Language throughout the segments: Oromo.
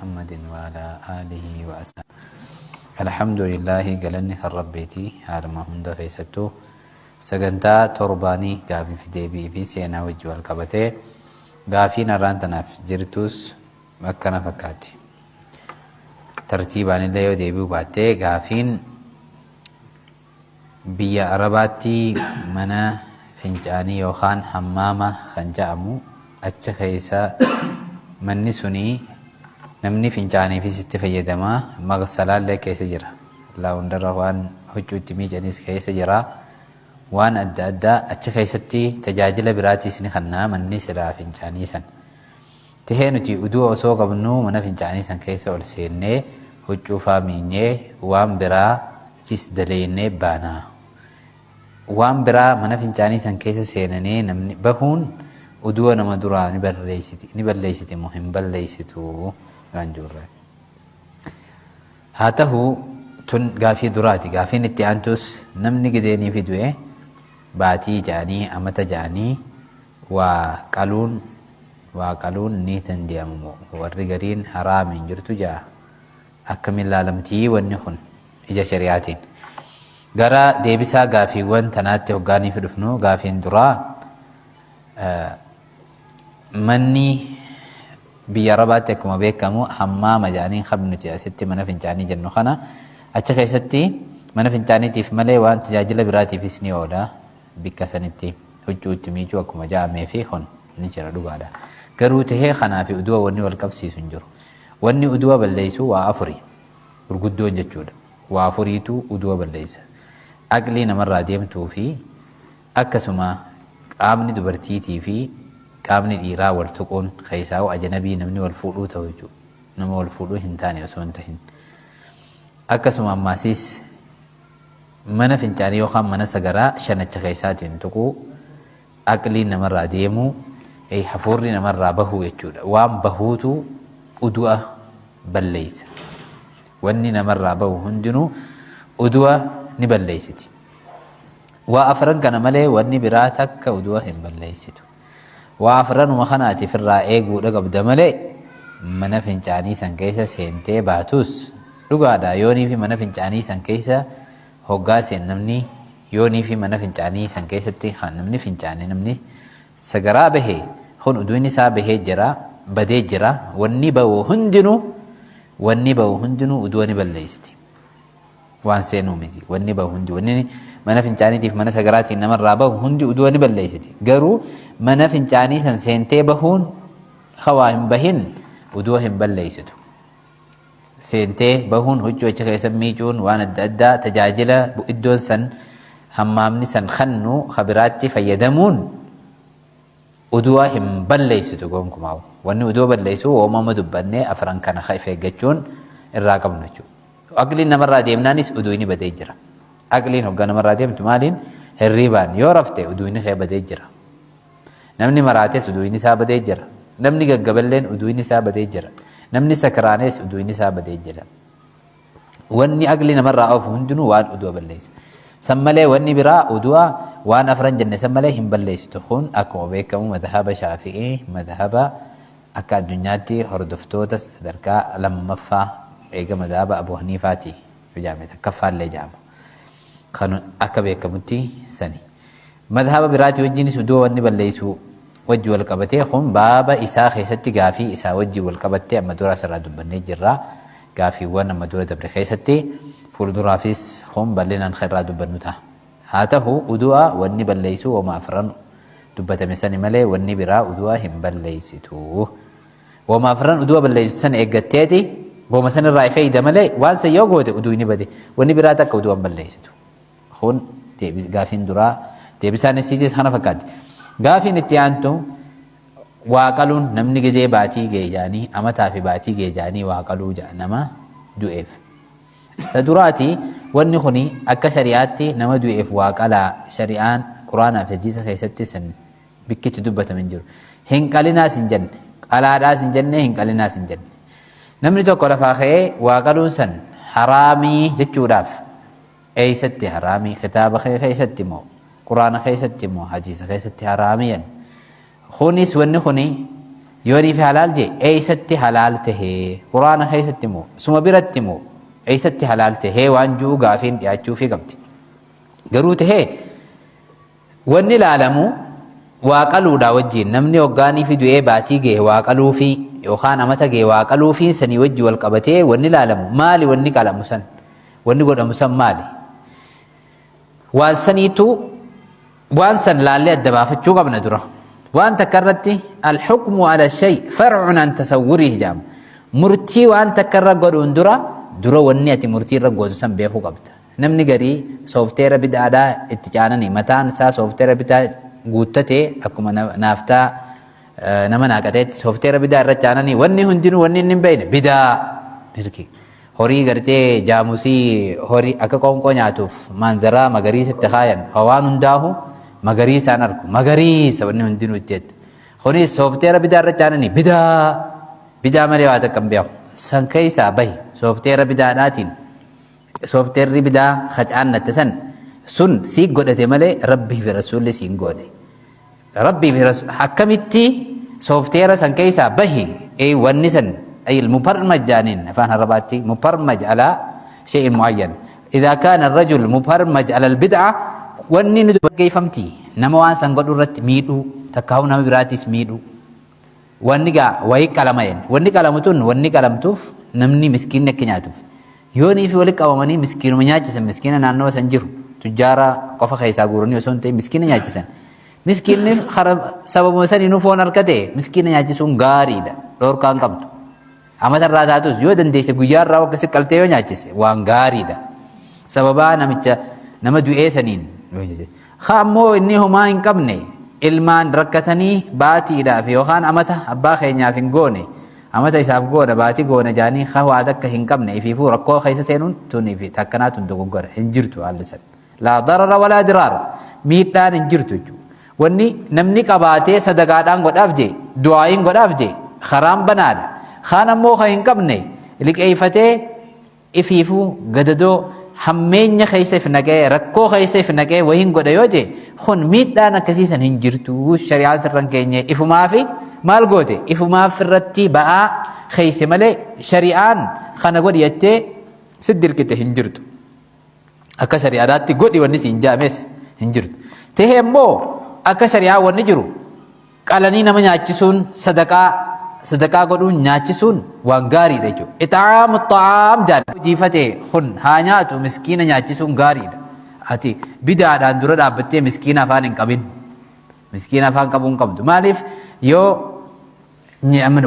محمد وعلى آله وأصحابه. الحمد لله galanni kan Rabbiiti haaluma hunda keessattuu. Sagantaa torbaanii gaafii fi deebii fi seenaa wajji wal qabatee gaafiin har'aan tanaaf jirtus akkana fakkaatti. Tartiibaan illee yoo deebi'uu baattee, gaafiin biyya Arabaatti mana fincaanii yookaan hammaama kan jedhamu achi keessa, manni suni namni fincaaniifis itti fayyadama, maqsalaallee keessa jira, laawundarra waan huccuu itti miicanis keessa jira, waan adda addaa achi keessatti tajaajila biraatiis ni kannaa. Manni silaa fincaanii san tahee nuti uduu osoo qabnu mana fincaanii san keessa ol seennee huccuu faa miinyee waan biraatis daleennee baanaa. Waan biraa mana fincaanii san keessa seenanii namni bahuun udu'a nama duraa ni balleessiti, ni balleessiti moo hin balleessitu waan jirre. Haa ta'u, tun gaafii duraati. Gaafiin itti aantus namni gideenii fi du'e baatii ja'anii amata ja'anii waa qaluun ni danda'amu, warri gariin haraamiin jirtu ja'a. Akkamiin laalamtii wanni kun ija shari'aatiin? Gara deebisaa gaafiiwwan tanaatti hoggaanii fi dhufnu, gaafiin duraa, manni biyya Arabaatti akkuma beekamu hammaama jedhanii qabnuti asitti mana fincaanii jennu kana, achi keessatti mana fincaaniitiif malee waan tajaajila biraatiifis ni oola. Bikka sanitti huccuu itti miicuu akkuma ja'amee fi kun ni jira, dhugaadha. Garuu tahee kanaa fi udu'a wanni wal qabsiisu hin jiru. Wanni udu'a balleessu waa afuri gurguddoon jechuudha. Waa afuriitu udu'a balleessa: aqlii namarraa deemtuu fi akkasuma qaamni dubartiitii fi qaamni dhiiraa wal tuquun, keessaa ajanabii namni wal fuudhuu ta'u jechuudha. Nama wal fuudhuu hin taane osoo hin tahin. Akkasuma ammaasiis mana fincaanii yookaan mana sagaraa shanacha keessaatiin tuquu, aqliin namarraa deemuu, hafuurri namarraa bahuu jechuudha. Waan bahuutu udu'a balleessa. Wanni namarraa bahu hundinuu udu'a ni balleessiti. Waa afran kana malee wanni biraa takka udu'a hin balleessitu. Waa afranuma kanaatiif irraa eeguudha qabda malee mana fincaanii san keessa seentee baatus dhugaadha. Yoonii fi mana fincaanii san keessa hoggaa seen namni, yoonii fi mana fincaanii san keessatti kan namni fincaanii, namni sagaraa bahe kun uduun isaa bahee jira, badee jira. Wanni bahu hundinuu udu'a ni balleessiti. Waan seenuu miti. Wanni bahu hundi, wanni mana fincaaniitiif mana sagaraatiin namarraa bahu hundi udu'a ni balleessiti. Garuu mana fincaanii san seentee bahuun hawaa hin bahin udu'a hin balleessitu. Seentee bahuun, huccuu achi keessa miicuun, waan adda addaa tajaajila iddoon san hammaamni san kannu kabiraatti fayyadamuun udu'a hin balleessitu gonkumaa. Wanni udu'a balleessu uumama dubbannee afran kana if eeggachuun irraa qabnu jechuudha. Aqliin namarraa deemnaanis uduuni badee jira. Aqliin hoggaa namarraa deemtu maaliin? Hirriibaan yoo rafte uduuni kee badee jira. Namni maraates uduuni isaa badee jira. Namni gaggaballeen uduuni isaa badee jira. Namni sakraanes uduuni isaa badee jira. Wanni aqli namarraa oofu hundinuu waan udu'a balleessu. San malee wanni biraa udu'a waan afran jenne san malee hin balleessitu. Kun akkuma beekamu madhaba Shaafi'ii, madhaba akka addunyaatti hordoftoota sadarkaa lammaffaa eega madhaba Abu Haniifaati jedhame, takkaffaallee jedhama. Kan akka beekamutti sani. Madhaba biraati wajjinis udu'a wanni balleessu wajji wal qabatee kun baaba isaa keessatti gaafii isaa wajji wal qabattee amma dura asirraa dubbannee jirra. Gaafiiwwan amma dura dabre keessatti fuulduraafis kun bal'inaan kan irraa dubbannu ta'a. Haa ta'u, udu'a wanni balleessu wama afran dubbatame sani malee wanni biraa udu'a hin balleessitu. Wama afran udu'a balleessitu sana eeggatteeti wama sanirraa ifeeyda malee waan san yoo goote uduu ni bade. Wanni biraa takka udu'a hin balleessitu. Kun gaafiin duraa deebisaan isiitis kana fakkaatti. Gaafiin itti aantu, waa qaluun namni gizee baatii ga'e jedhanii, amataa fi baatii ga'e jedhanii waa qaluu jedha nama du'eef. Ta duraati, wanni kuni akka shari'aatti nama du'eef waa qalaa shari'aan Quraanaa fi hadiisa keessatti san bikkitti dubbatame hin jiru. Hin qalinaas hin jenne, qalaadhaas hin jenne, hin qalinaas hin jenne. Namni tokko lafaa ka'ee waa qaluun san haraamii jechuudhaaf eessatti haraamii? Kitaaba kee keessatti moo, Quraana keessatti moo, hadiisa keessatti haraamii? Kunis wanni kuni Yoonii fi halaal jee eeysatti halaal tahee? Quraana keessatti moo? Suma biratti moo? Eeysatti halaal tahee waan ji'u gaafiin dhiyaachuufii qabdi. Garuu tahee wanni ilaalamu waa qaluudhaa wajjiin namni hoggaanii fi du'ee baatii gahe waa qaluufii yookaan amata gahe waa qaluufii sanii wajji wal qabatee wanni ilaalamu maali? Wanni qalamu san, wanni godhamu san maali? Waan saniitu waan san laallee adda baafachuu qabna dura. Waan takka irratti alxukmu ala shay farcun an tasawwurihi jedhama. Murtii waan takka irra godhuun dura dura wanni ati murtii irra gootu san beekuu qabda. Namni garii soofteera bid'aadhaa itti caananii mataan isaa soofteera bidaa guuttatee akkuma naaftaa nama naaqateetti soofteera bidaa irra caananii wanni hundinuu wanni inni hin beekne bidaa dirqi. Horii gartee jaamusii horii akka qoonqoo nyaatuuf maanzaraa magariisatti kaayan waan hundaahu magariisaan argu magariisa wanni hundinuu itti jettu. Kunis soofteera bidaa irra caananii bidaa bidaa malee waa takka hin beeku. San keessaa bahi soofteera bidaadhaatiin soofteerri bidaa hacaannatte san sun sii godhate malee Rabbii fi Rasuulli siin goone. Rabbii fi akkamitti soofteera san keessaa bahi wanni san muparmaj jaaniin afaan Arabaatti muparmaj alaa shay'in muayyan. Idhaa kaana rajul muparmaj ala albid'a wanni nu geeffamti nama waan san godhu irratti miidhuu takkaa'uu nama biraatis miidhuu. Wanni gaa wayii qalama jenna. Wanni qalamu tun wanni qalamtuuf namni miskiinni akka nyaatuuf. Yoonii fi walitti qabamanii miskiinuma nyaachisan, miskiina naannawa san jiru tujjaara qofa keessaa guuranii osoo hin ta'in miskiina nyaachisan. Miskiinni sababuma saniinuu foon argate miskiina nyaachisuun gaariidha. Dhoorkaa hin qabdu. Amata irraa taatus yoo dandeesse guyyaa irraa akka si qaltee yoo nyaachise waan gaariidha. Sababaa namicha nama du'ee saniin yoo nyaachise. Haa ammoo inni homaa hin qabne ilmaan rakkatanii baatiidhaaf yookaan amata abbaa keenyaaf hin goone amata isaaf goona baatii goona jaanii haa waa takka hin qabne ifiifuu rakkoo keessa seenuun tunii fi takkanaa tun dogoggora hin jirtu haalli san. Laa darara walaa diraara miidhaan hin jirtu jechuudha. Wanni namni qabaatee sadaqaadhaan godhaaf jee du'aayiin godhaaf jee karaan banaadha. Kaan ammoo kan hin qabne liqeeffatee ifiifuu gadadoo hammeenya keessa if naqee rakkoo keessa if naqee wayiin godha yoo jee kun miidhaan akkasiisan hin jirtu shari'aan sirran keenye ifumaafi maal goote ifumaaf irratti ba'aa keesse malee shari'aan kana godhi jettee si dirqite hin jirtu. Akka shari'aadhaatti godhi wanni siin jaames hin jirtu. Tahee immoo akka shari'aa wanni jiru qalanii nama nyaachisuun sadaqaa sadaqaa godhuun nyaachisuun waan gaariidha jechuudha. Ixaamu xa'aam jaan hojiifate kun haa nyaatu miskiina nyaachisuun gaariidha. Ati bidaadhaan dura dhaabbattee miskiina afaan hin qabin. Miskiina afaan qabuu hin qabdu. Maaliif yoo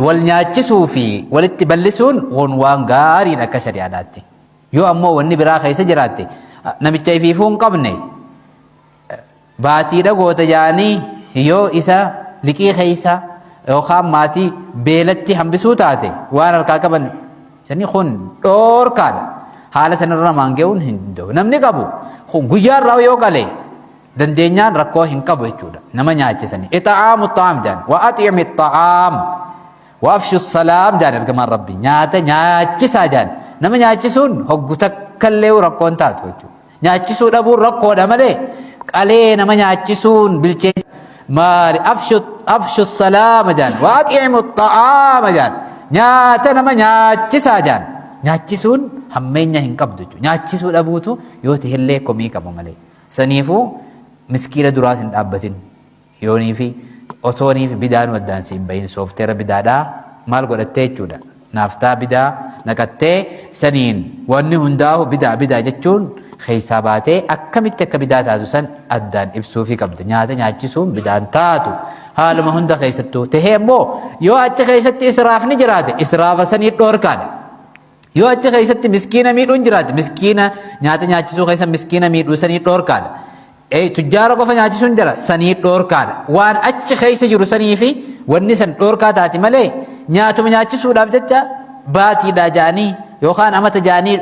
wal nyaachisuu fi walitti bal'isuun waan gaariidha akka shari'aadhaatti. Yoo ammoo wanni biraa keessa jiraatte namicha ifiifuu hin qabne baatiidha goota jaanii yoo isa liqii keessa yookaan maatii beelatti hambisuu taate waan harkaa qaban sanii kun dhoorkaadha. Haala sanarra namaan ga'uun hin danda'u. Namni qabu kun guyyaa irraa yoo qale dandeenyaan rakkoo hin qabu jechuudha. Nama nyaachisanii. Ixa'aamu xa'aam jaan. Wa aximi xa'aam. Waafshu salaam jaan ergamaan Rabbi. Nyaata nyaachisaa jaan. Nama nyaachisuun hoggu takkallee rakkoon taatu jechuudha. Nyaachisuu dhabuun rakkoodha malee qalee nama nyaachisuun bilcheessa. Maali afshu salaama jaan. Wa axiimu xa'aama jaan. Nyaata nama nyaachisaa jaan. Nyaachisuun hammeenya hin qabdu jechuudha. Nyaachisuu dhabuutu yoo ta'ellee komii qaba malee. Saniifuu miskiina duraas hin dhaabbatin. Yoonii fi osoonii fi bidaanuu addaan siin bahin soofteera bidaadhaa maal godhattee jechuudha. Naaftaa bidaa naqattee saniin wanni hundaa'u bidaa bidaa jechuun keessaa baatee akkamitti akka bidaa taatu san addaan ibsuufii qabda. Nyaata nyaachisuun bidaan taatu haaluma hunda keessattuu. Tahee immoo yoo achi keessatti israafni jiraate israafa sanii dhoorkaadha. Yoo achi keessatti miskiina miidhuun jiraate miskiina nyaata nyaachisuu keessa miskiina miidhuu sanii dhoorkaadha. Tujjaara qofa nyaachisuun jira sanii dhoorkaadha. Waan achi keessa jiru sanii fi wanni san dhoorkaa taati malee nyaatuma nyaachisuudhaaf jecha baatiidhaa jaanii yookaan amata jaanii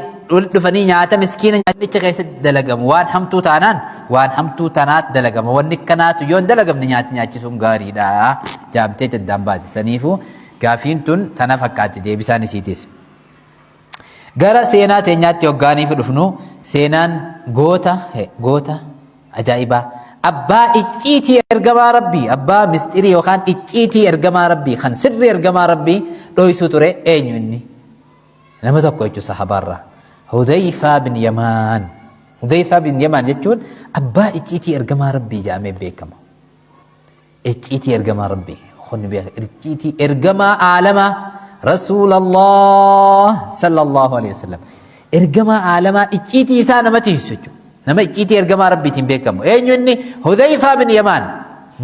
dhufanii nyaata miskiina nyaaticha keessatti dalagamu waan hamtuu taanaan waan hamtuu tanaat dalagama wanni kanaatu yoo hin dalagamne nyaati nyaachisuun gaariidha jaamtee addaan baate saniifuu gaafiin tun tana fakkaatti deebisaan isiitis. Gara seenaa teenyaatti hoggaaniif dhufnu seenaan goota goota ajaa'ibaa Abbaa icciitii ergamaa Rabbii, abbaa misxirii yookaan icciitii ergamaa Rabbii, kan sirrii ergamaa Rabbii dhoysuu ture eenyu inni? Nama tokko jechuun sahabaarraa. Hudayfaa bin Yamaan. Hudayfaa bin Yamaan jechuun abbaa icciitii ergamaa Rabbii jedhamee beekama. Icciitii ergamaa Rabbii. Kun beeka. Icciitii ergamaa aalamaa Rasuulallah sallallahu alaihi wasallam. Ergamaa aalamaa icciitii isaa nama tiisu jechuudha. Nama icciitii ergamaa Rabbiitiin beekamu. Eenyu inni? Hudayfaa bin Yamaan.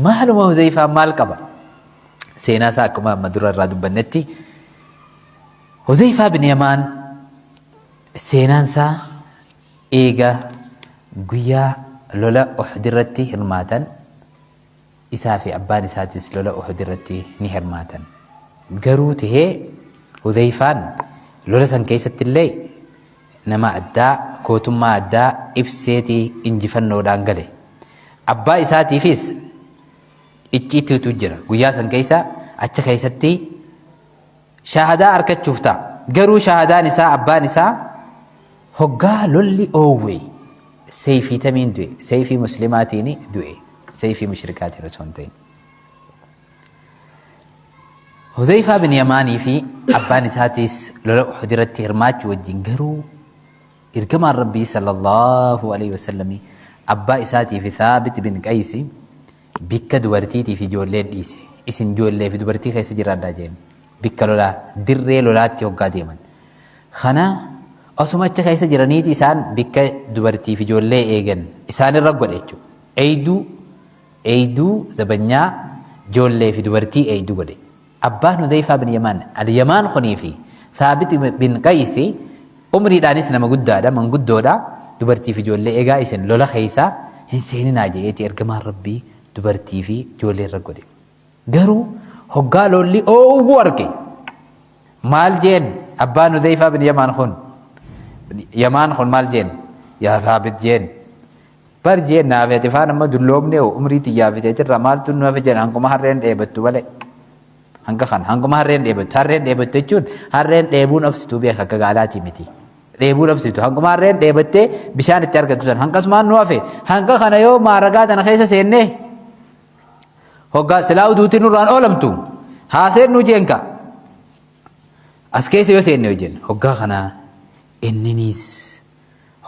Maaluma Hudayfaa maal qaba? Seenaa isaa akkuma amma dura irraa dubbannetti Hudayfaa bin Yamaan seenaan isaa eega guyyaa lola Uhud irratti hirmaatan isaa fi abbaan isaatis lola Uhud irratti ni hirmaatan. Garuu tahee Hudayfaan lola san keessatti illee nama addaa gootummaa addaa ibseetii injifannoodhaan gale. Abbaa isaatiifis icciitiitu jira. Guyyaa san keessa achi keessatti shahadaa arkachuuf ta'a. Garuu shahadaan isaa abbaan isaa hoggaa lolli oowwe seeyfii tamiin du'e? Seeyfii muslimaatiin du'e. Seeyfii mushrikaatiin osoo hin ta'in. Huzeyfaa bin Yamaanii fi abbaan isaatiis lola Uhud irratti hirmaachuu wajjin garuu ergamaan Rabbii sallallahu alaihi wasallam abbaa isaatii fi Thaabit bin Qaysi bikka dubartiitii fi ijoolleen dhiise. Isin ijoollee fi dubartii keessa jiraadhaa jeen. Bikka lolaa dirree lolaatti hoggaa deeman. Kana osuma achi keessa jiraniiti isaan bikka dubartii fi ijoollee eegan isaan irra godhe jechuudha. Eeyduu eeyduu zabanyaa ijoollee fi dubartii eeyduu godhe. Abbaan Hudayfaa bin Yamaan al-Yamaan kunii fi Thaabit bin Qaysi umriidhaanis nama guddaadha manguddoodha dubartii fi ijoollee eegaa isin lola keessa hin seeninaa je'eeti ergamaan Rabbii dubartii fi ijoollee irra godhe. Garuu hoggaa lolli oowwuu arge maal jeen abbaan Hudayfaa bin Yamaan kun Yamaan kun maal jeen yaa Thaabit jeen bar jeen naaf ati faan amma dulloomne umrii tiyyaa fi teetirraa maaltu nu hafe jeen hanguma harreen dheebattu malee hanga kana hanguma harreen dheebattu harreen dheebattu jechuun harreen dheebuun obsituu beeka akka gaalaatii miti dheebuun obsitu hanguma harreen dheebattee bishaan itti argattu san hanqasumaan nu hafe hanga kana yoo maaragaa tana keessa seennee Hoggaa silaa uduutii nurraan oolamtu haa seennu jeenka. As keessa yoo seenne hojjenna hoggaa kana inniniis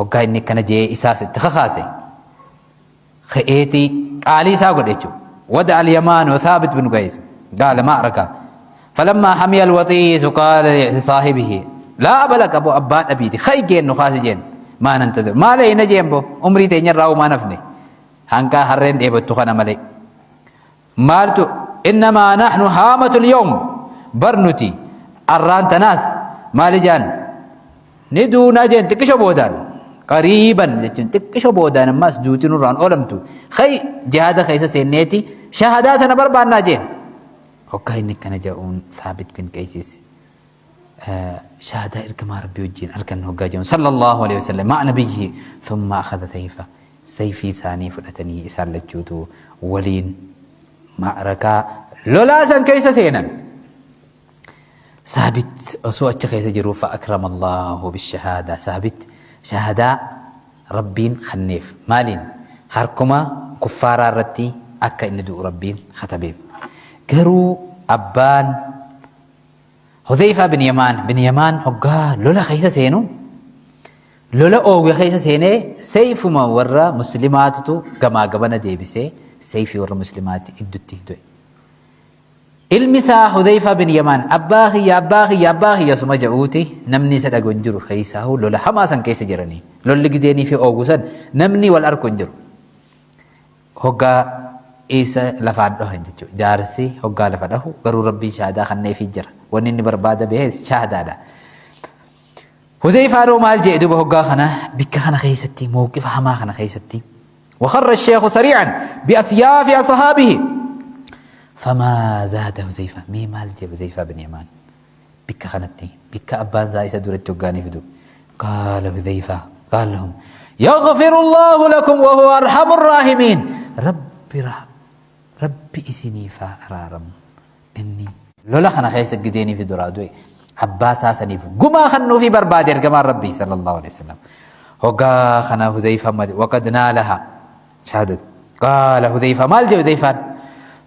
hoggaa inni akkana jee isaas itti kakaase ka'eetii qaalii isaa godhe jechuudha. Wada al-Yamaan wa Thaabit bin Qays qaala ma'raka falammaa hamiya al-waxiisu qaala li saahibihi laa aba laka bo abbaa dhabiiti kha'i jeen nu kaasi jeen maa nantazir maal eeyna jeen bo umrii teenyarraa homaa nafne Hanqa harreen dheebottu kana malee. Maaltu innamaa nahnu haamatul yawm bar nuti arraan tanaas maali jaan ni duunaa jeen xiqqisho boodaan qariiban jechuun xiqqisho boodaan ammaas duuti nurraan oolamtu khay jihaada keessa seenneeti shahadaa tana barbaannaa jeen. Hoggaa inni akkana ja'uun Thaabit bin Qaysis shahaadaa ergamaa Rabbii wajjiin arganna hoggaa jedhamu sallallahu alaihi wasallam ma'a nabiyyihi thumma akhadha sayfa sayfii isaanii fudhatanii isaan lachuutu waliin ma'rakaa lolaa san keessa seenan. Saabit osoo achi keessa jiruu fa akrama Allahu bishahaada saabit shahadaa Rabbiin kanneef maaliin harkuma kuffaaraa irratti akka inni du'u Rabbiin katabeef garuu abbaan Hudhayfaa bin Yamaan bin Yamaan hoggaa lola keessa seenu lola oowwe keessa seenee seeyfuma warra muslimaatutu gamaa gabana deebisee seeyfii warra muslimaatti iddutti du'e. Ilmi isaa Hudhayfaa bin Yamaan abbaa kiyya abbaa kiyya abbaa kiyya suma ja'uuti namni isa dhagu hin jiru keessaahu lola hamaa san keessa jiranii lolli gizeenii fi oowwu san namni wal arku hin jiru. Hoggaa isa lafaan dhohan jechuudha. Jaarsi hoggaa lafa dhahu garuu Rabbiin shahaadaa kanneefii jira. Wanni inni barbaada bahes shahaadaadha. Huzeyfaan hoo maal jedhe duuba hoggaa kana bikka kana keessatti mawqifa hamaa kana keessatti وخر الشيخ سريعا بأسياف أصحابه فما زاد حذيفة مي مال جي حذيفة بن يمان bikka kanatti bikka abbaan isaa isa duratti hoggaanii fidu qaala hudhayfaa qaala lahum yaghfiru Allahu lakum wa huwa arhamur raahimiin rabbi rabbi isiniif haa araaramu inni lola kana keessa gizeenii fi duraa du'e abbaa isaa saniif gumaa kan nuufii barbaade ergamaan rabbii sallallahu alaihi wasallam hoggaa kana hudhayfaa waqad naalaha shahadatu. Qaala Hudhayfa maal jedhe Hudhayfaan?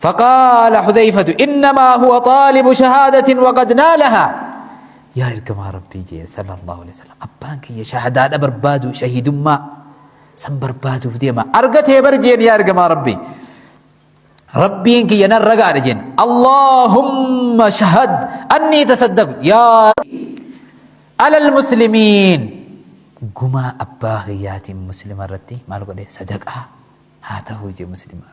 Faqaala Hudhayfatu innamaa huwa xaalibu shahaadatin waqad naalahaa. Yaa ergamaa Rabbii jeen sallallahu alaihi wasallam abbaan kiyya shahadaadha barbaadu shahidummaa san barbaaduuf deema argatee bar jeen yaa ergamaa Rabbii. Rabbiin kiyya nan ragaadha jeen. Allahumma shahad annii tasaddaqu yaa alal muslimiin. Gumaa abbaa kiyyaatiin muslima irratti maal godhe sadaqaa haa ta'uu jee muslima.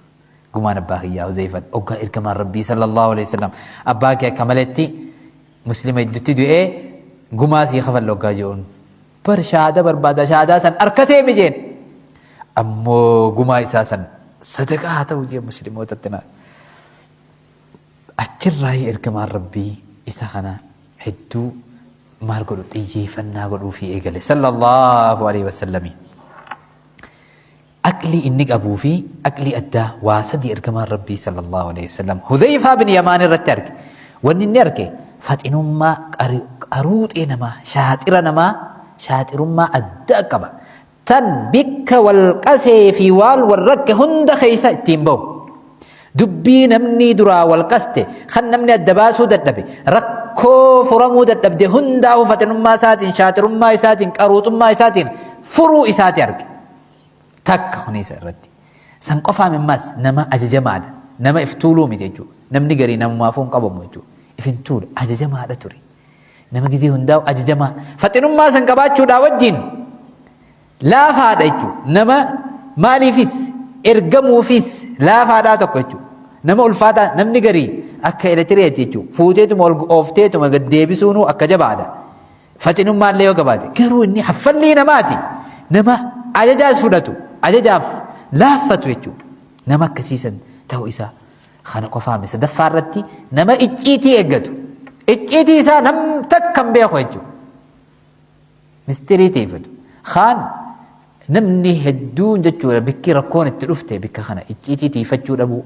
Gumaan abbaa kiyyaa Huzeyfan oggaa ergamaan Rabbii sallallahu alaihi wasallam abbaa kee akka maletti muslima iddutti du'ee gumaa sii kafalla oggaa je'uun. Bar shahaada barbaada shahaadaa san arkatee mi jeen. Ammoo gumaa isaa san sadaqaa haa ta'u jee muslimootatti naa. Achirraa ergamaan Rabbii isa kana hedduu maal godhu xiyyeeffannaa godhuufii eegale sallallahu alaihi wasallami. Aqlii inni qabuu fi aqlii addaa waa sadii ergamaan Rabbii sallallahu alaihi wasallam Hudhayfaa bin Yamaan irratti arge. Wanni inni arge faxinummaa qaruuxee namaa shaaxira namaa shaaxirummaa addaa qaba. Tan bikka wal qasee fi waan wal rakke hunda keessa ittiin bahu. Dubbii namni duraa wal qaste kan namni adda baasuu dadhabe rakkoo furamuu dadhabde hundaa'uu faxinummaa isaatiin shaaxirummaa isaatiin qaruuxummaa isaatiin furuu isaati arge. Takka kuni isa irratti. San qofaa mimmaas nama ajajamaadha. Nama if tuuluu miti jechuudha. Namni garii namumaafuu hin qabamu jechuudha. If hin tuulu ajajamaadha ture. Nama gizee hundaa'u ajajamaa. Faxinummaa san qabaachuudhaa wajjin laafaadha jechuudha. Nama maaliifis ergamuufis laafaadhaa tokko jechuudha. Nama ulfaataa namni garii akka elektiriyeeti jechuudha. Fuuteetuma ol oofteetuma gad deebisuunuu akka jabaadha. Faxinummaa illee yoo qabaate garuu inni haffallii namaati. Nama ajajaas fudhatu ajajaaf laaffatu jechuudha. Nama akkasiisan ta'uu isaa kana qofaa miti. Sadaffaa irratti nama icciitii eeggatu. Icciitii isaa nam takka hin beeku jechuudha. Mistirii tiifatu. Kaan namni hedduun jechuudha bikki rakkoon itti dhufte bikka kana icciitii tiifachuu dhabuu.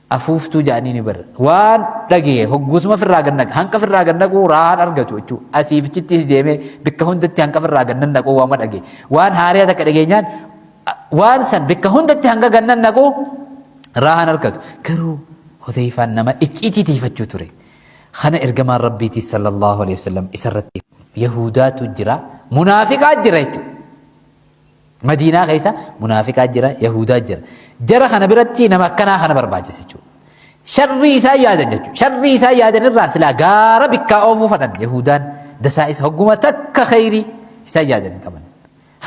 Afuuftuu jedhanii ni barra. Waan dhagaye hogguusuma firraa gad naqa. Hanqa firraa gad naquu raahaan argatu jechuudha. Asiif chittis deemee bikka hundatti hanqa firraa gad nannaquu waama dhagaye. Waan haariyaa takka dhageenyaan waan san bikka hundatti hanga gad nannaquu raahaan argatu. Garuu Hudhayfaan nama icciitii tiifachuu ture. Kana ergamaan Rabbiitis sallallahu alaihi wasallam isarratti Yahudaatu jira, munaafiqaa jira jechuudha. Madiinaa keessa munaafiqaa jira, Yahudaa jira. Jara kana biratti nama akkanaa kana barbaachisa jechuudha. Sharrii isaan yaadan jechuudha. Sharrii isaan yaadan irraa silaa gaara bikkaa oofuu fadhan Yahudaan dasaa isa hogguma takka khayrii isaan yaadan hin qaban.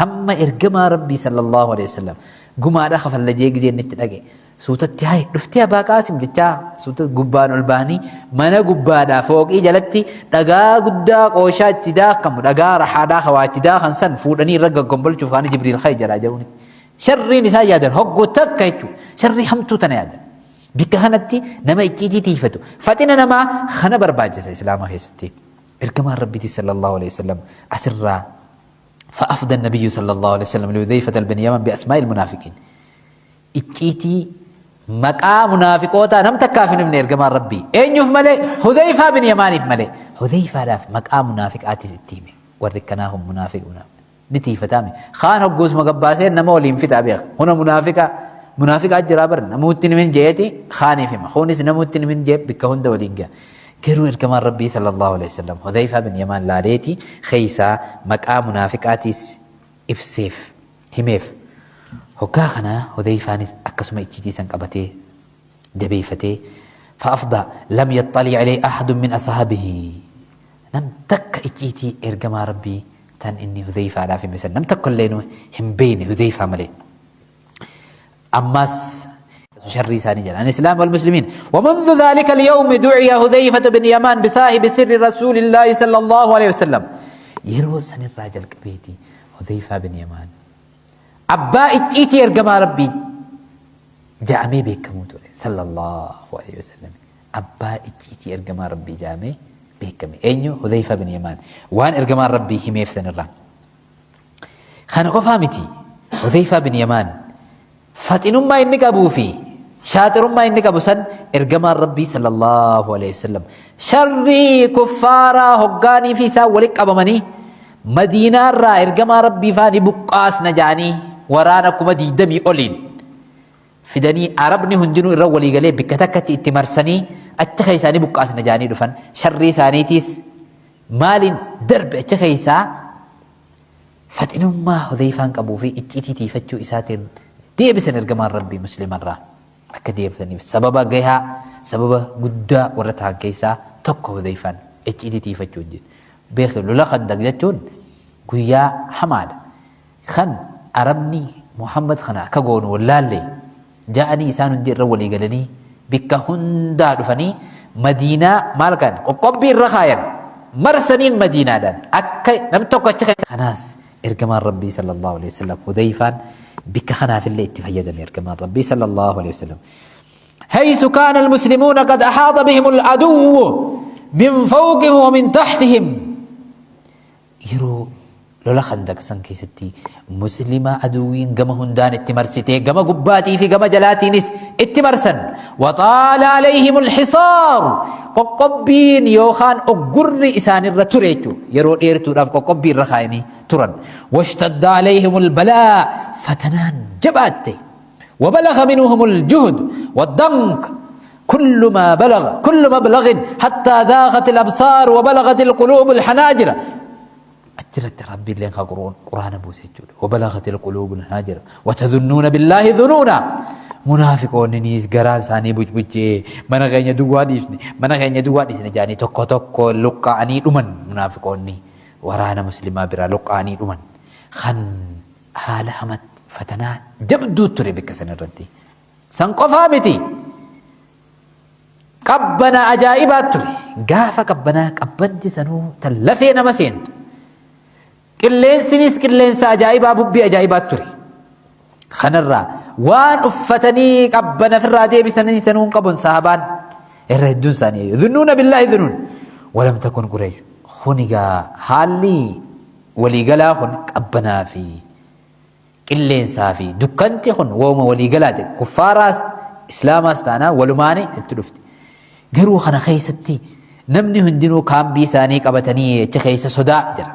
Hamma ergamaa Rabbii sallallahu alaihi wasallam gumaadha kafalla jee gizee inni itti dhage. Suutatti hayi dhuftee Abbaa Qaasim jechaa suuta gubbaan ol bahanii mana gubbaadhaa fooqii jalatti dhagaa guddaa qooshaa itti daakamu dhagaa rahaadhaa hawaa itti daakan san fuudhanii irra gaggombolchuuf kaanii Jibriil hayi jalaa jedhuun. Sharriin isaan yaadan hogguu takka jechuudha. Sharrii hamtuu tana yaadan. Bikka kanatti nama icciitii tiifatu. Faxina namaa kana barbaachisa Islaama keessatti. Ergamaan Rabbiiti sallallahu alaihi wasallam asirraa فأفدى النبي صلى الله عليه وسلم لحذيفة بن يمن بأسماء المنافقين Icciitii maqaa munaafiqootaa nam takkaaf hin himne ergamaan Rabbii. Eenyuuf malee? Hudhayfaa bin Yamaaniif malee. Hudhayfaadhaaf maqaa munaafiqaatis itti hime. Warri akkanaa kun munaafiq munaafiq. Ni tiifataame. Kaan hogguusuma gabbaasee nama waliin fixaa beeka. Huna munaafiqa munaafiqaa jiraa bar namuutti himin jeeti kaaniif hima. Kunis namuutti himin jee bikka hunda waliin ga'a. Garuu ergamaan Rabbii sallallahu alaihi wasallam Hudhayfaa bin Yamaan laaleeti keeysaa maqaa munaafiqaatiis ibseef, himeef. Hoggaa kana Hudhayfaanis akkasuma icciitii san qabatee jabeeyfatee fa'afdaa lam yaxxali ilayhi ahadun min ashabihi nam takka icciitii ergamaa Rabbii tan inni Hudhayfaadhaaf hime san nam tokko illeenuu hin beeyne Hudhayfaa malee. Ammas sharrii isaanii jedha. An Islaam wal Muslimiin. ومنذ ذلك اليوم دعي حذيفة بن يمان بصاحب سر رسول الله صلى الله عليه وسلم. Yeroo san irraa jalqabeeti Hudhayfaa bin Yamaan abbaa icciitii ergamaa Rabbii ja'amee beekamuu ture sallallahu alaihi wasallam. Abbaa icciitii ergamaa Rabbii ja'amee beekame. Eenyu? Hudhayfaa bin Yamaan. Waan ergamaan Rabbii himeef sanirraa. Kana qofaa miti. Hudhayfaa bin Yamaan faxinummaa inni qabuu fi shaaxirummaa inni qabu san ergamaan Rabbii sallallahu alaihi wasallam sharrii kuffaaraa hoggaanii fi isaan walitti qabamanii Madiinaarraa ergamaa Rabbii faa ni buqqaasna jedhanii waraana 20,000 oliin Fidanii Arabni hundinuu irra walii galee bikka takkatti itti marsanii achi keessaa ni buqqaasna jaanii dhufan. Sharrii isaaniitiis maaliin darbe achi keessaa faxinummaa Hudhayfaan qabuu fi icciitii tiifachuu isaatiin deebisan ergamaan Rabbii muslimarraa akka deebisaniif sababa gahaa sababa guddaa warra ta'an keessaa tokko Hudhayfaan icciitii tiifachuu wajjin. Beeki lola Khandaq jechuun guyyaa hamaadha. Kan Arabni Muhammad kana akka goonu wallaalle ja'anii isaan hundi irra walii galanii bikka hundaa dhufanii Madiinaa maal kan qoqqobbii irra kaayan marsaniin Madiinaadhaan akka nam tokko achi keessa. Kanaas ergamaan Rabbii sallallahu alaihi wasallam Hudayfaan bikka kanaafillee itti fayyadame ergamaan Rabbii sallallahu alaihi wasallam. حيث كان المسلمون قد أحاط بهم العدو من فوقهم ومن تحتهم Yeroo lola Khandaq san keessatti Muslima aduwwiin gama hundaan itti marsitee gama gubbaatii fi gama jalaatiinis itti marsan. Waxaala alayhimul hisaar qoqqobbiin yookaan oggurri isaanirra ture jechuudha. Yeroo dheertuudhaaf qoqqobbii irra kaayanii turan. Washtadda alayhimul balaa fatanaan jabaatte. وبلغ منهم الجهد والضنك كل ما بلغ كل مبلغ حتى ذاقت الأبصار وبلغت القلوب الحناجر. Achirratti Rabbi illeen ka quraana buuse jechuudha. وبلغت القلوب الحناجر وتظنون بالله ظنونا. Munaafiqoonni garaan isaanii bucbuccee mana keenya duwwaa dhiisne, mana keenya duwwaa dhiisne jedhanii tokko tokko luqqa'anii dhuman. Munaafiqoonni waraana muslimaa biraa luqqa'anii dhuman. Kan haala hamatti fatanaa jabduu ture bikka san irratti. San qofaa miti. Qabbana ajaa'ibaa ture. Gaafa qabbanaa qabbanti sanuu tan lafee nama seentu. Qilleensinis qilleensa ajaa'ibaa bubbii ajaa'ibaa ture. Kanarraa waan uffatanii qabbana ofirraa deebisanii sanuu hin qaban sahabaan. Irra hedduun isaanii. Zunnuuna billaahi zunuun. Walam takun Qureesh. Kuni gaa haalli waliigalaa kun qabbanaa fi qilleensaa fi dukkanti kun wooma waliigalaati. Kuffaaraas Islaamaas taanaa walumaani itti dhufti. Garuu kana keessatti namni hundinuu kaambii isaanii qabatanii achi keessa sodaa jira.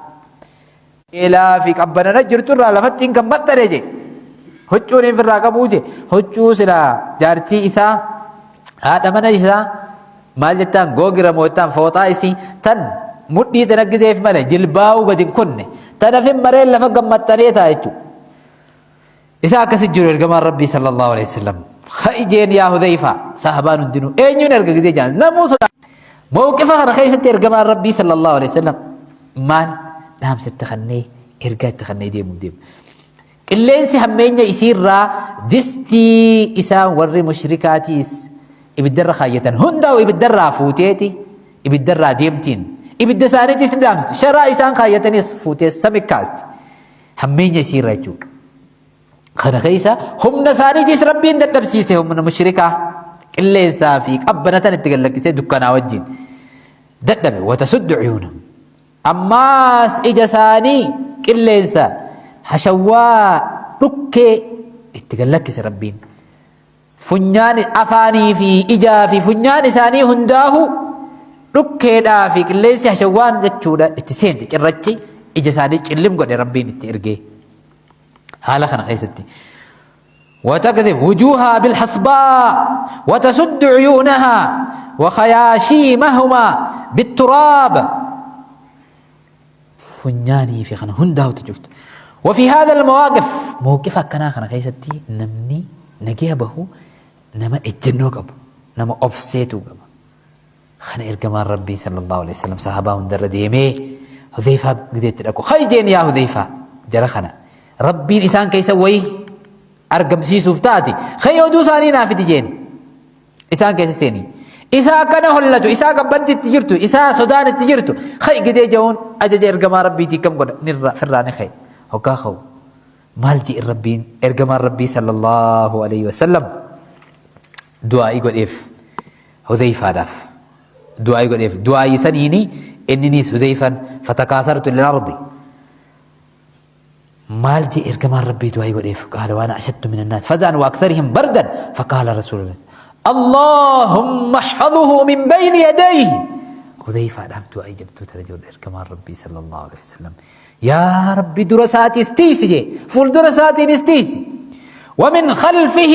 Eelaa fi qabbanana jirtu irraa lafatti hin kan maxxane je. Huccuun hin firraa qabuu je. Huccuu silaa jaartii isaa haadha mana isaa maal jettaan googira mootaan fooxaa isii tan mudhii tana gizeef malee jilbaa'uu gadi hin kunne tanafin mareen lafa gammaxxanee ta'a jechuudha. Isa akkasi jiru ergamaan Rabbii sallallahu alaihi wasallam. Kha'ijeen yaa Hudhayfaa sahabaan hundinuu eenyuun erga gizee jaan namuu sodaa. Mawqifa kana keessatti ergamaan Rabbii sallallahu alaihi wasallam maal dhaamsa itti kannee ergaa itti kannee deemuuf deema. Qilleensi hammeenya isiirraa distii isaan warri mushrikaatiis ibiddarra kaayyatan hundaa'u ibiddarraa fuuteeti ibiddarraa deemtiin ibidda isaaniitis ni dhaamsiti sharaa isaan kaayyatanis fuutee sami kaasti. Hammeenya isiirra jechuudha. Kana keessa humna isaaniitis Rabbiin dadhabsiise humna mushrikaa qilleensaa fi qabbana tan itti gallakkisee dukkanaa wajjin dadhabe watasuddu cuyuunahum. Ammaas ija isaanii qilleensa hashawwaa dhukkee itti gallakkise Rabbiin. Funyaan afaanii fi ijaa fi funyaan isaanii hundaahu dhukkeedhaa fi qilleensi hashawwaan jechuudha itti seente cirrachi ija isaanii cillim godhe Rabbiin itti ergee. Haala kana keessatti. وتكذب وجوهها بالحصباء وتسد عيونها وخياشيمهما بالتراب funyaanii fi kana hundaa'utu cuftu. وفي هذا المواقف موقف akkanaa kana keessatti namni nagaya bahu nama ejjennoo qabu nama obseetu qaba. Kana ergamaan Rabbii sallallahu alaihi wasallam sahabaa hundarra deemee Hudhayfaa gideetti dhaqu. Khayjeen yaa Hudhayfaa jara kana Rabbiin isaan keessa wayii argamsiisuuf taati. Khay oduu isaanii naa fidi jeen. Isaan keessa seeni. Isaa akkana hollatu, isaa qabbanti itti jirtu, isaa sodaan itti jirtu, kha'i gidee ja'uun ajaja ergamaa Rabbiitii kam godha nirra firraa ni ka'e. Hoggaa ka'u maal ji'i Rabbiin ergamaan Rabbii sallallahu alaihi wasallam du'aa'ii godheef Hudhayfaadhaaf du'aa'ii godheef du'aa'ii saniini inniniis Hudhayfaan fatakaasartu ilal ardi Maal jee ergamaan Rabbii du'aa'ii godheef qaala waan ashaddu min annaas fazaan wa aktharihim bardan faqaala rasuulullah Allahumma ihfadhuhu min bayni yadayhi. Hudayfaadhaaf du'aa'ii jabduu tana jedhu ergamaan Rabbii sallallahu alaihi wasallam. Yaa Rabbi dura isaatiis tiisi jee fuuldura isaatiinis tiisi. ومن خلفه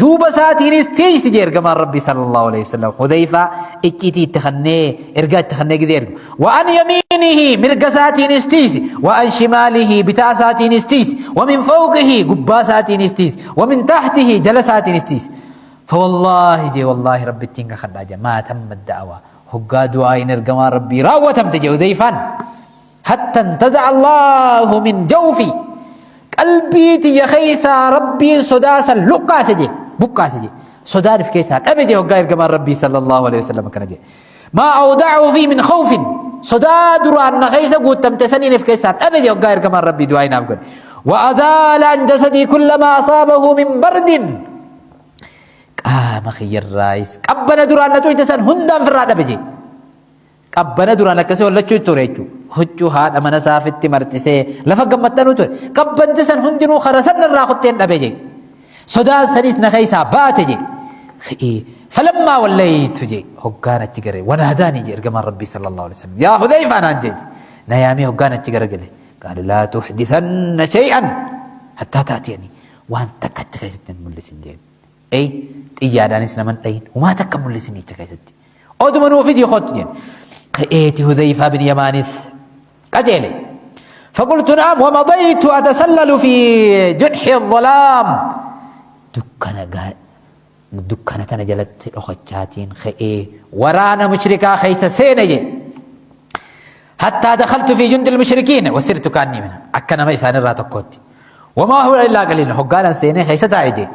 دوب ساتين استيس جي ارجمان ربي صلى الله عليه وسلم. حذيفة اتشيتي اتخني ارجع اتخني كده ارجع. وعن يمينه مرق ساتين استيس، وعن شماله بتا ساتين استيس، ومن فوقه قبا ساتين استيس، ومن تحته جلساتين استيس. فوالله جي والله ربي التينك خداجة ما تم الدعوة هقا دعاء ارجمان ربي راوتم تجي حذيفة حتى انتزع الله من جوفي قلبي تي خيسا ربي صداسا لقاسجي بقاسجي صدار في كيسا أبدي وقاير كمان ربي صلى الله عليه وسلم كنجي ما أودعه فيه من خوف صدا دران خيسا قلت تمتسنين في كيسا أبدي وقاير كمان ربي دعائنا أقول وأزال عن جسدي كل ما أصابه من برد قام خير الرايس قبنا دران نتوجسن هندان في الرادة بجي qabbana duraan akkasii hollachuu ture jechuudha. Huccuu haadha mana saafitti martisee lafa gammattanuu ture. Qabbanti san hundinuu kara san irraa kutteen dhabe jee. Sodaan sanis na keessaa baate jee. Falammaa wallaytu jee hoggaan achi garee wanaadaanii jee ergamaan rabbii sallallahu alaihi wasallam. Yaa Hudayfaa naan jee. Na yaamee hoggaan achi garagale. Qaala laa tuhdithanna shay'an hattaa taatiyanii waan takka achi keessatti hin mul'isin jeen. Ey xiyyaadhaanis naman dhayin humaa takka mul'isin achi keessatti. Oduma nuu fidii kottu jeen. Ka'eeti Hudayfaa bin Yamaanis qajeele. فقلت نعم ومضيت أتسلل في جنح الظلام دكانة تنا جلت أخشاتين خئي ورانا مشركا خيس سينجي حتى دخلت في جند المشركين وسرت كأني منهم أكنا ما إسان الراتقوت وما هو إلا قليل حقالا سيني خيس تايجي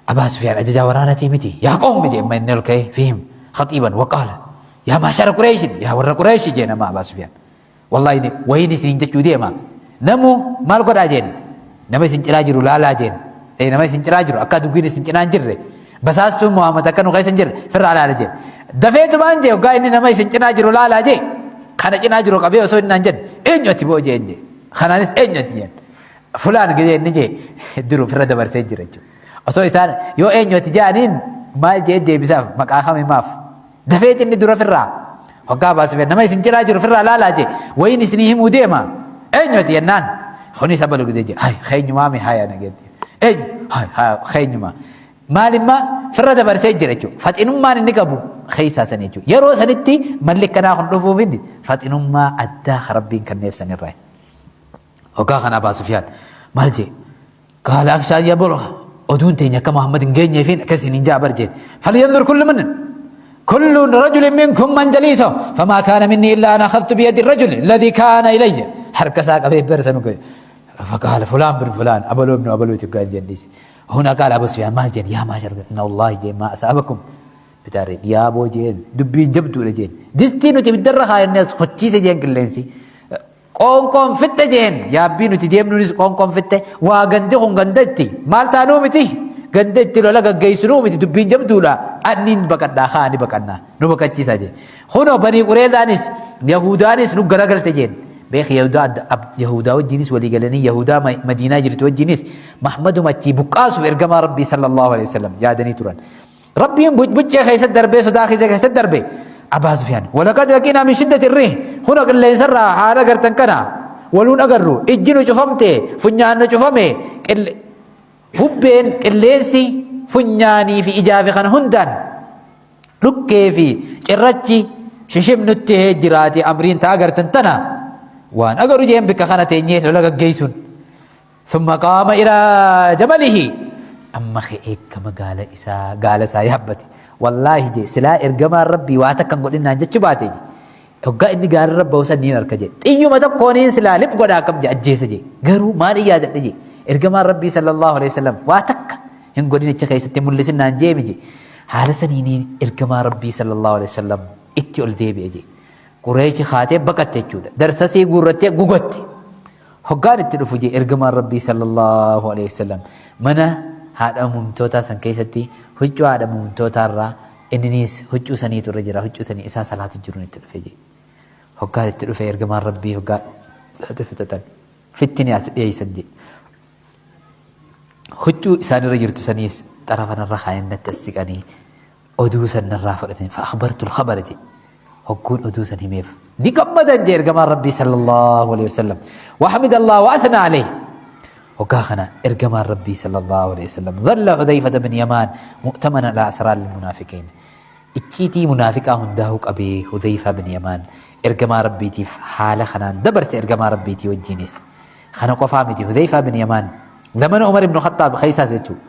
أبا سفيان أججا ورانا تيمتي يا قوم جي ما إنلك فيهم خطيبا وقال يا معشر قريش يا ور قريش جينا ما أبا سفيان والله وين سنين جتشو ديما نمو مال قد أجين نما سنجرا جرو لا لا جين إيه نما سنجرا جرو أكاد وين سنجرا جري بس أستو محمد أكنو خيس سنجر فر على جين دفعت ما أنجي وقال إني نما سنجرا جرو لا لا جي خنا جنا جرو قبيه وسوي نانجن إنيو تبو جين جي خنا نس إنيو تجين فلان كده نجي درو فر دبر سنجر جو osoo isaan yoo eenyuti jaaniin maal jee deebisaaf maqaa kami maaf dafeet inni dura firraa hoggaa baasu fedha nama isin cinaa jiru firraa laalaa jee wayin isinii himuu deema eenyuti jennaan kunis abalu gizee jee hay keenyumaa mi haya nageetti eenyu hay keenyumaa maalimma firra dabarsee jira jechuudha faxinummaan inni qabu keessaa san jechuudha yeroo sanitti malli akkanaa kun dhufuuf inni faxinummaa addaa rabbiin kenneef sanirraa hoggaa kana Abaa Sufyaan maal jee qaala akshaan yaa oduun teenya akka Muhammad hin geenyeefiin akkasiin hin jaabar jeen falyanzur kullu min kullu rajulin minkum man jaliiso famaa kaana minni illaa an akhadtu biyadi rajul alladhi kaana ilayya harka isaa qabee bersanu godhe فقال فلان بن فلان أبلو ابن أبلو تقال جنديس هنا قال أبو سفيان مال جن يا معشر إن الله جن ما أصابكم بتاري يا أبو جن دبين جبتو لجن دستي نتي بدرها الناس خدشي جن كلنسي qoonqoon fitte jeen yaabbii nuti deemnuunis qoonqoon fitte waa gandi kun gandatti maal taanuu miti gandatti lola gaggeessinuu miti dubbiin jabduudha anniin baqadhaa kaani baqannaa nu baqachiisa jeen kunoo banii qureedaanis yahudaanis nu garagalte jeen beek yahudaa wajjinis walii galanii yahudaa madiinaa jirtu wajjinis mahmaduma achii buqqaasuuf ergamaa rabbii sallallahu alaihi wasallam yaadanii turan rabbiin buccee keessatti darbee sodaa keessatti darbee أبا سفيان ولقد لقينا من شدة الريح هنا قلين سرا حالا قرتن كنا ولون أقروا إجنو شفمتي فنيان شفمي هبين قلينسي فنياني في إجافي خان هندان لكي في جرتشي ششم نته جراتي أمرين تاقرتن تنا وان أقروا جيم بك خانة تينيه لولا جيسون ثم قام إلى جمله أما خيك كما قال إسا قال سايحبتي والله جي سلا إرجما ربي واتكن قول إن جت باتي جي هقا إني قال رب وسنين أركجي تيجو ما تكونين سلا لب قدا كم جي أجيس جي غرو ما ريا جي إرجما ربي صلى الله عليه وسلم واتك هن قول إن تشكي ستمول لسنا جي مجي حال سنيني إرجما ربي صلى الله عليه وسلم إتي أولدي بيجي قريش خاتي بقت تجود درسسي قرتي قوت هقا نتلفجي إرجما ربي صلى الله عليه وسلم منا haadha uumamtootaa san keessatti huccuu haadha uumamtootaa irraa inninis huccuu saniitu irra jira huccuu sanii isaa salaatu jiruun itti dhufe jee hoggaan itti dhufe ergamaan rabbii hoggaa salaata fixatan fittini as dhiyeessan jee huccuu isaan irra jirtu saniis xarafanarra kaa'anii natti as siqanii oduu sanarraa fudhatanii fa'akhbartu al-khabara jee hogguun oduu san himeef ni gammadan jee ergamaan rabbii sallallahu alaihi wasallam wa hamidallah wa athna alayhi. Hoggaa kana ergamaan Rabbii sallallahu alaihi wasallam dhalla Hudayfata bin Yamaan mu'tamana ala asraar munaafiqiin. Icciitii munaafiqaa hundaa'uu qabee Hudayfaa bin Yamaan ergamaa Rabbiitiif haala kanaan dabarse, ergamaa Rabbiitii wajjiinis. Kana qofaa miti, Hudayfaa bin Yamaan zamana Umar ibn Khattaab keessaas jechuudha.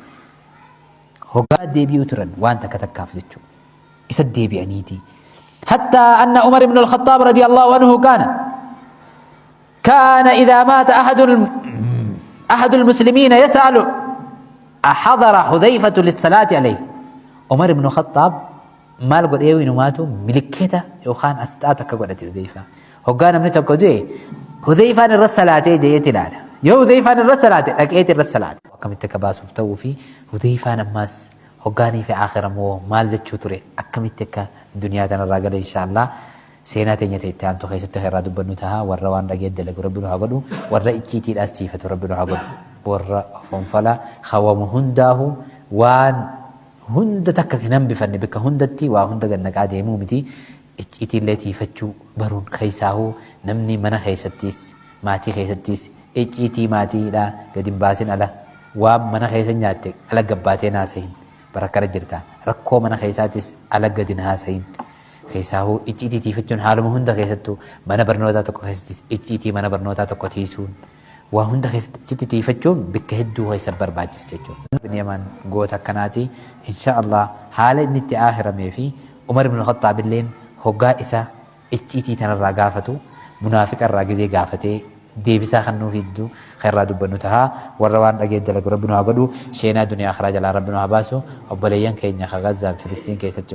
Hoggaa deebi'uu turan waan takka takkaaf jechuudha. Isa deebi'aniiti. حتى أن عمر بن الخطاب رضي الله عنه كان إذا مات أحد المسلمين يسأل: أحضر حذيفة للصلاة عليه؟ عمر بن الخطاب maal godhee inumaatu milikketa yookaan asxaa takka godhate Hudayfaa. Hoggaa namni tokko du'e, Hudayfaan irra salaatee je'eeti ilaala. Yoo Hudayfaan irra salaate, dhaqeeti irra salaate. Akkamitti akka baasuuf ta'uu fi Hudayfaan ammaas hoggaanii fi akhiramoo maal jechuu ture, akkamitti akka duniyaa tanarraa gale, insha Allah seenaa teenya ta'e itti aantu keessatti irraa dubbannu taha. Warra waan dhagee dalagu Rabbi nu haa godhu, warra icciitiidhaas tiifatu Rabbi nu haa godhu, warra fonfala hawamu hundaahu waan hunda takka hin hambifanne, bakka hundatti waa hunda gannaqaa deemuu miti, icciitiillee tiifachuu baruun. Keessaahuu namni mana keessattis, maatii keessattis icciitii maatiidha gadi hin baasin. Ala waan mana keessa nyaatte ala gabbaatee naasahin bara kana jirta. Rakkoo mana keessaatis ala gadi naasahin. Keessaahuu icciitii tiifachuun haaluma hunda keessattuu, mana barnootaa tokko keessattis icciitii mana barnootaa tokko tiisuun, waa hunda keessatti icciitii tiifachuun bakka hedduu keessa barbaachiste jechuudha. Ibn Yamaan goota akkanaati. Insha Allah haala inni itti aahiramee fi Umar ibn Khattaab illeen hoggaa isa icciitii tanarraa gaafatu, munaafiqa irraa gizee gaafatee deebisaa kan nuuf didu kan irraa dubbannu taha. Warra waan dhagee dalagu Rabbi nu haa godhu. Sheenaa duniyaa akhiraa jalaa Rabbi nu haa baasu. Obboleeyyan keenya ka Gazzaa fi Filistiin keessatti